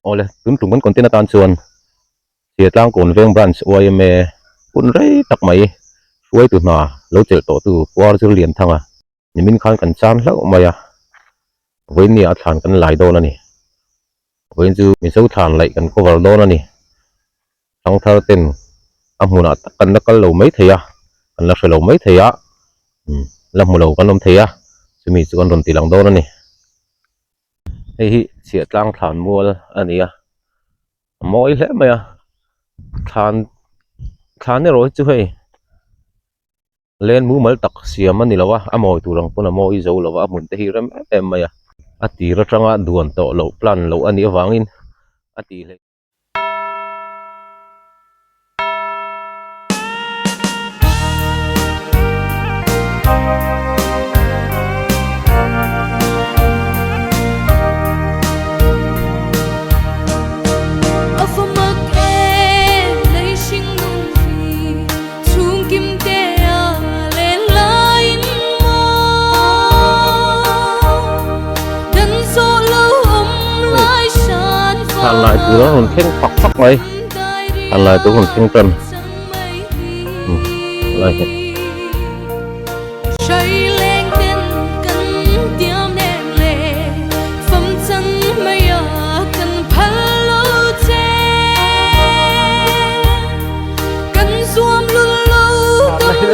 Awle, tun tum kan content atan chuan Chhiatlang Kawn Veng Branch yma hun rei tak mai hruaitu hna lo chelh tawhtu Puar Zirlianthanga nimin khan kan chan hlauh mai a, vawiin a thlan kan lai dawn a ni. Vawiin chu Mizo thlan laih kan cover dawn a ni. Thangthar ten a hmunah tak kan la kal lo mai thei a, kan la hre lo mai thei a, la hmu lo kan awm thei a, chumi chu kan rawn ti lang dawn a ni. Hei hi Chhiahtlang thlan mual a ni a, a mawi hle mai a, thlan thlan erawh hi chu hei len mumal tak siam a ni lo a, a mawi tur ang pawn a mawi zo lo a, a hmun te hi rem em em mai a, a tir atanga duan tawh loh plan loh a nih avangin a tih hleih. Thlan lai tur a rawn thleng fak fak mai thlan lai tur a rawn thleng tan lai hi.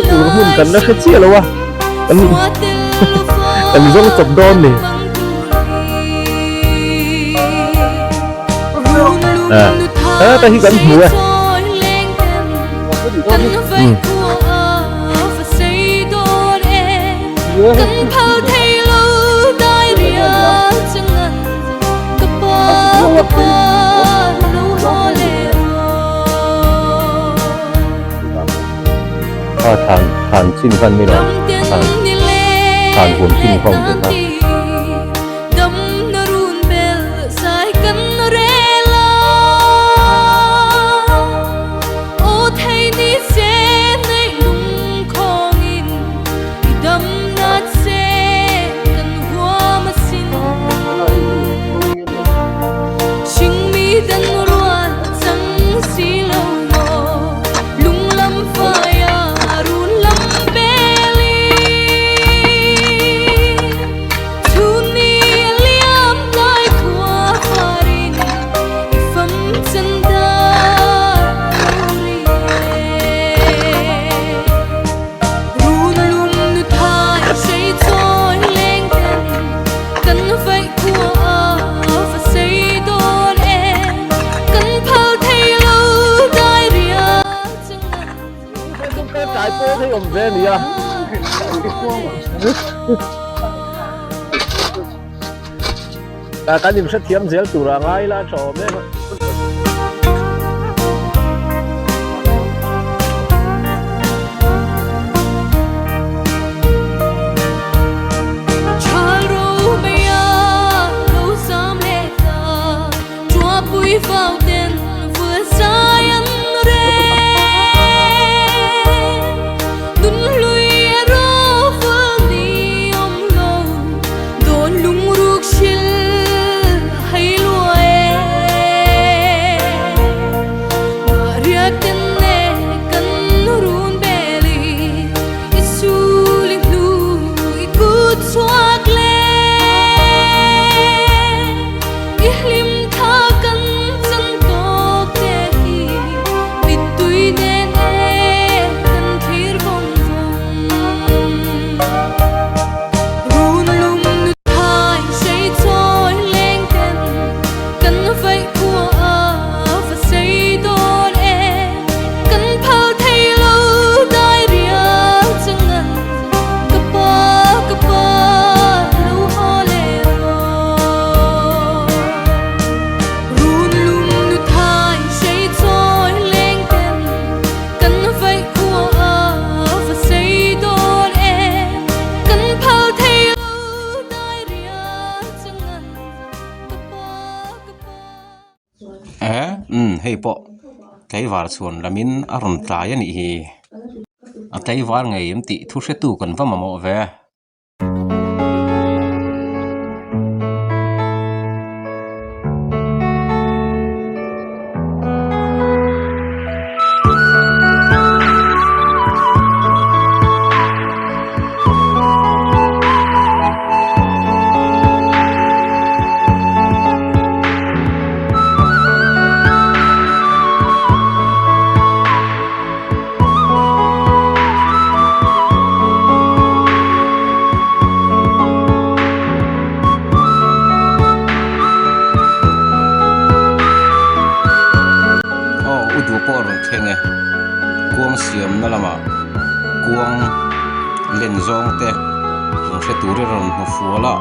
Tur hmun kan la hre chiah lo a kan kan zawng chawp dawn ni a ta hi kan hmu e Kha thlan thlan chin khan mi lo thlan thlan huam chin kha awm ve kha. Kan inhrethiam zel tura ngai la tha awm em a. Eh umm hei pawh tlaivar chhuan lamin a rawn tlai a nih hi a tlaivar ngei em tih thu hretu kan va mamawh ve. pawh a rawn thleng e kuang siamna lamah kuang len zawng te rawn hre turin a rawn hmu fual a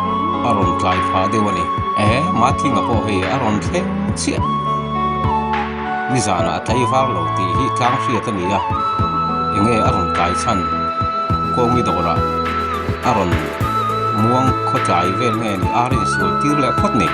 a rawn tlai phah deuh a ni ehe matlinga pawh hei a rawn thleng chiah nizanah a tlaivar lo tih hi tlang hriat a ni a enge a rawn tlai chhan kawngi dawrah a rawn muang khawtlai vel nge ni ar insual tir leh phawt ni.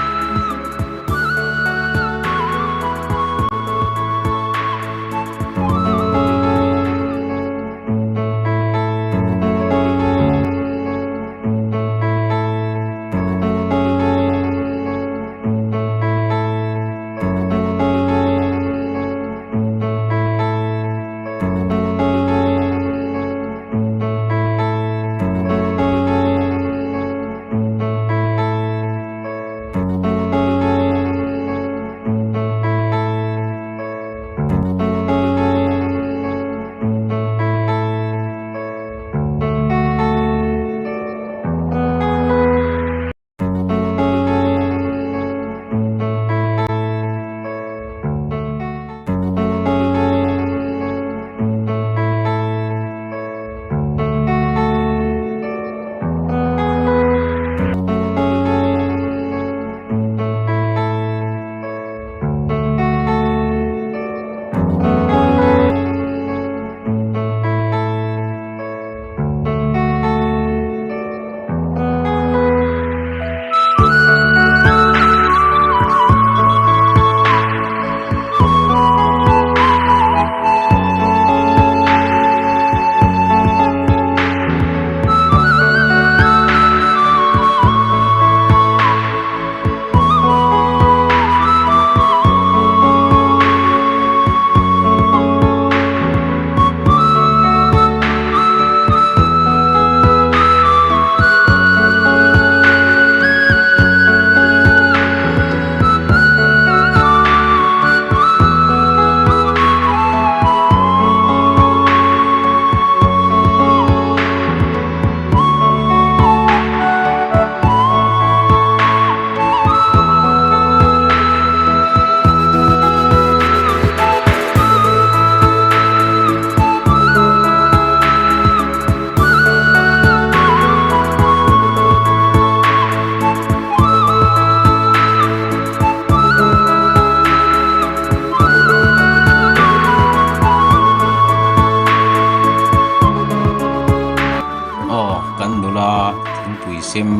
Aw kan nula thingpui sem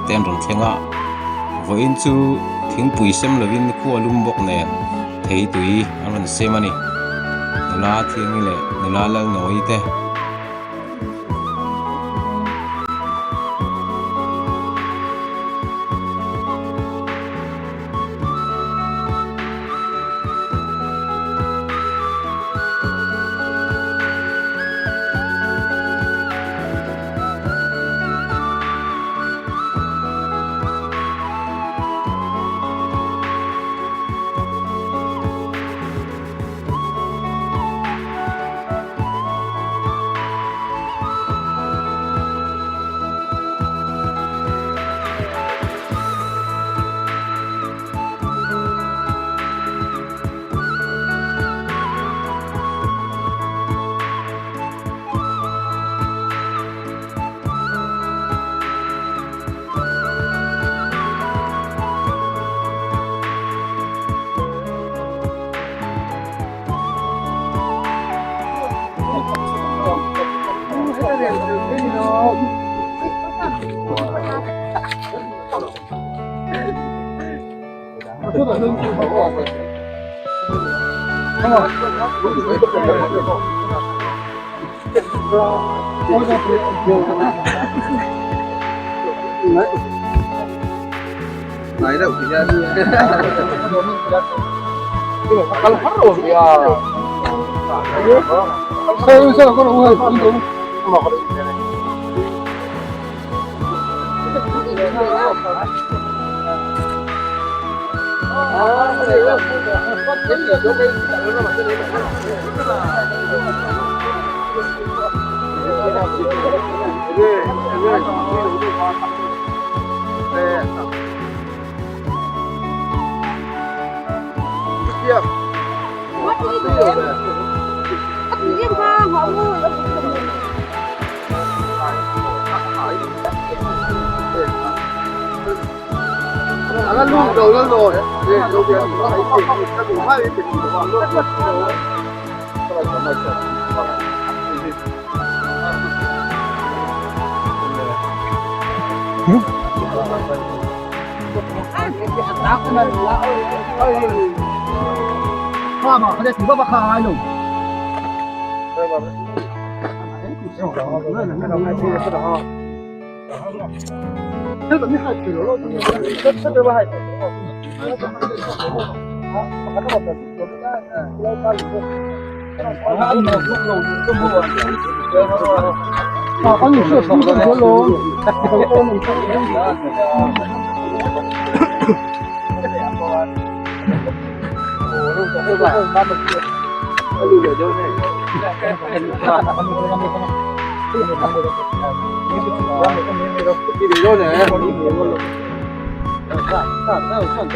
te an rawn thleng a vawiin chu thingpui sem lovin khua lum bawk nen thei tui an rawn sem a ni nula thiangi leh nula lalnawi te.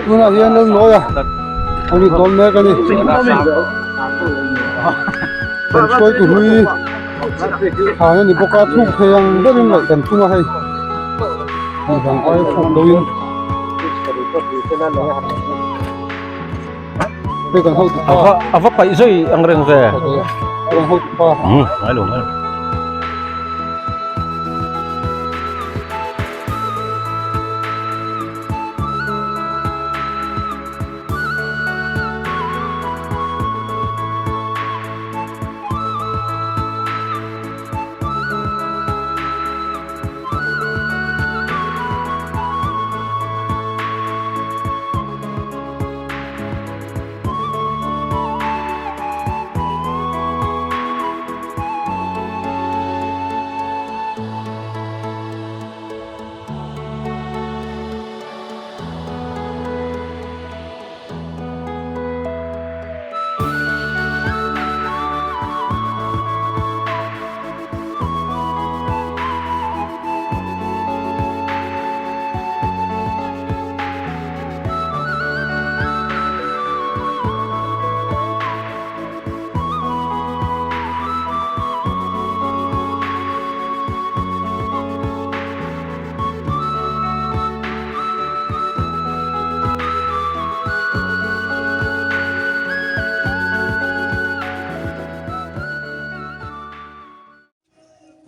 Tunah hian lo nawi a a ri dawn mek a ni kan hruai tu hlui than a ni bawk a thuk thei ang berin ngaih kan tum a hei midang ai thuk loin hei kan hotu pa a va paih zui ang reng ve kan hotu pa ngai lo ngai lo.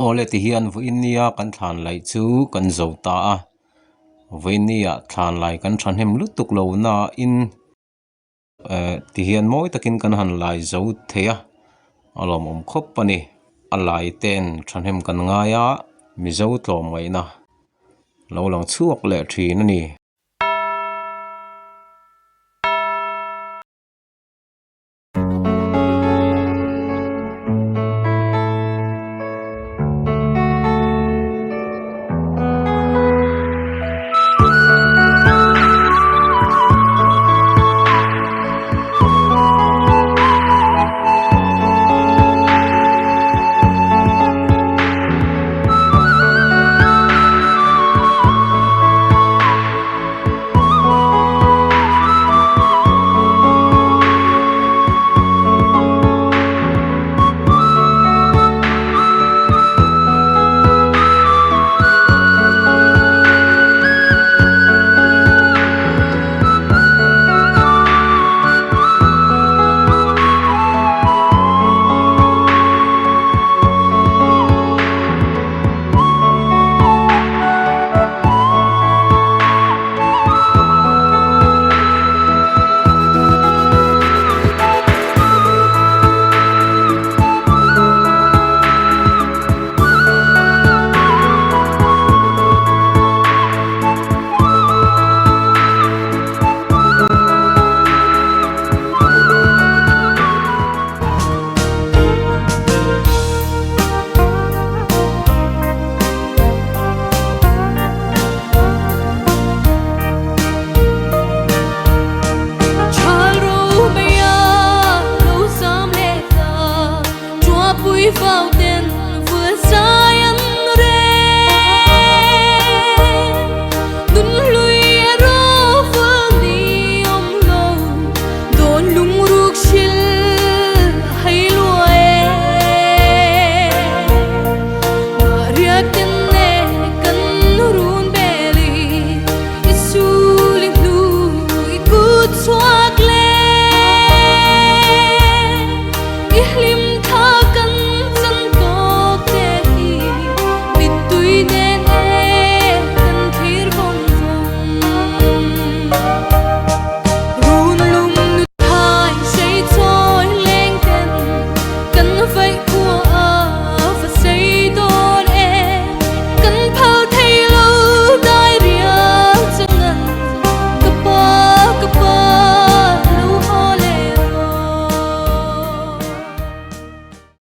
Awle ti hian vawiin nia kan thlan laih chu kan zo ta a vawiin nia thlan lai kan thahnem lutuk lo nain. Eh ti hian mawi takin kan han lai zo thei a a lawmawm khawp a ni a lai ten thahnem kan ngai a mizo tlawm ngaihna lo lang chhuak leh thin a ni.